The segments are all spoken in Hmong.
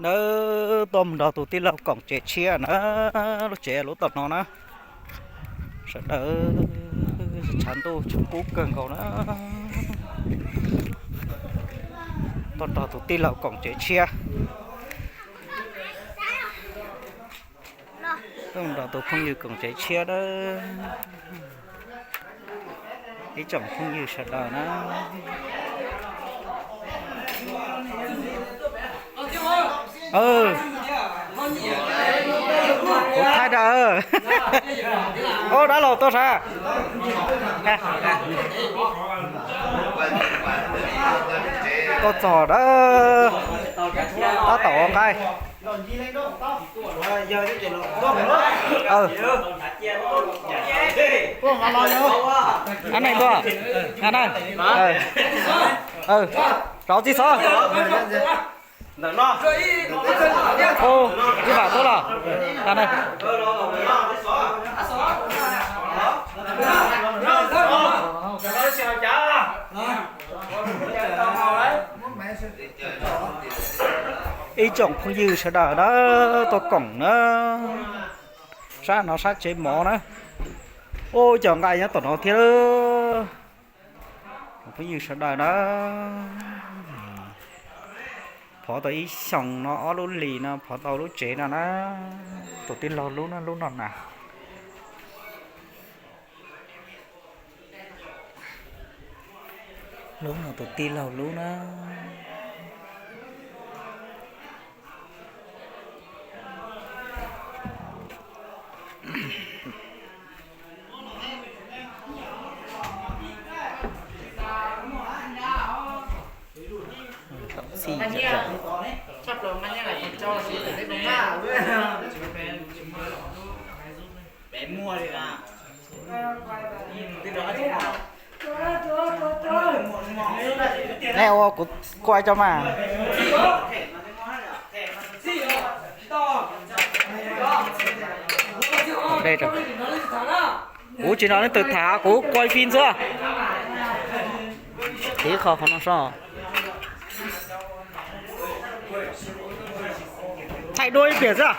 Nawb, tuaj mus nrog tus tij laug koom tsev tshiab na, lub tsev lub tom no na. Sawv daws, tshav ntuj tshav kub kawg nkaus na. Tuaj nrog tus tij laug koom tsev tshiab. Tuaj nrog tus phooj ywg koom tsev tshiab na. Ib tsoom phooj ywg sawv daws na. Kuv thaij da. Ob dab laug tuaj sav. Tuaj txog da. Tab tom ua nqaij. Ab neeg tuaj. Rov txij xov. Ib vam tuaj los. Ib tsoom phooj ywg sawv daws na, tuaj koom na. Sab no sab tsev mov na. Ua cov nqaij nyob tom no thiab. Phooj ywg sawv daws na, phov tau ib xyoos no ob lub hlis no phov tau lub tsev no na. Tus tij laug lub no, lub no na. Lub no tus tij laug lub na. Nej ua kuv kuaj cov mas. Kuv tsis nrog leej twg tham, kuv kuaj fij ntxuav. Tiv qho qhov no so. Thaij duab ib pliag xwb.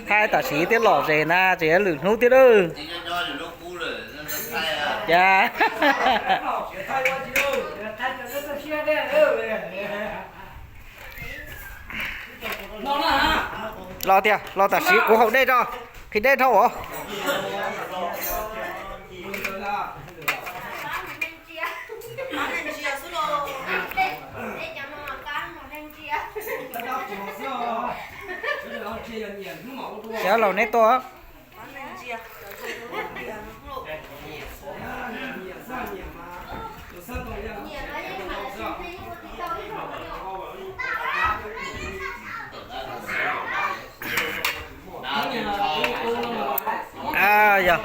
Thaij tam sim thiab lom zem na, tseem lwm hnub thiab lawm. Cas los tiag, los tam sim kuv haus dej rau, qhib dej dhau os. Xyov laus neb tuaj. Yog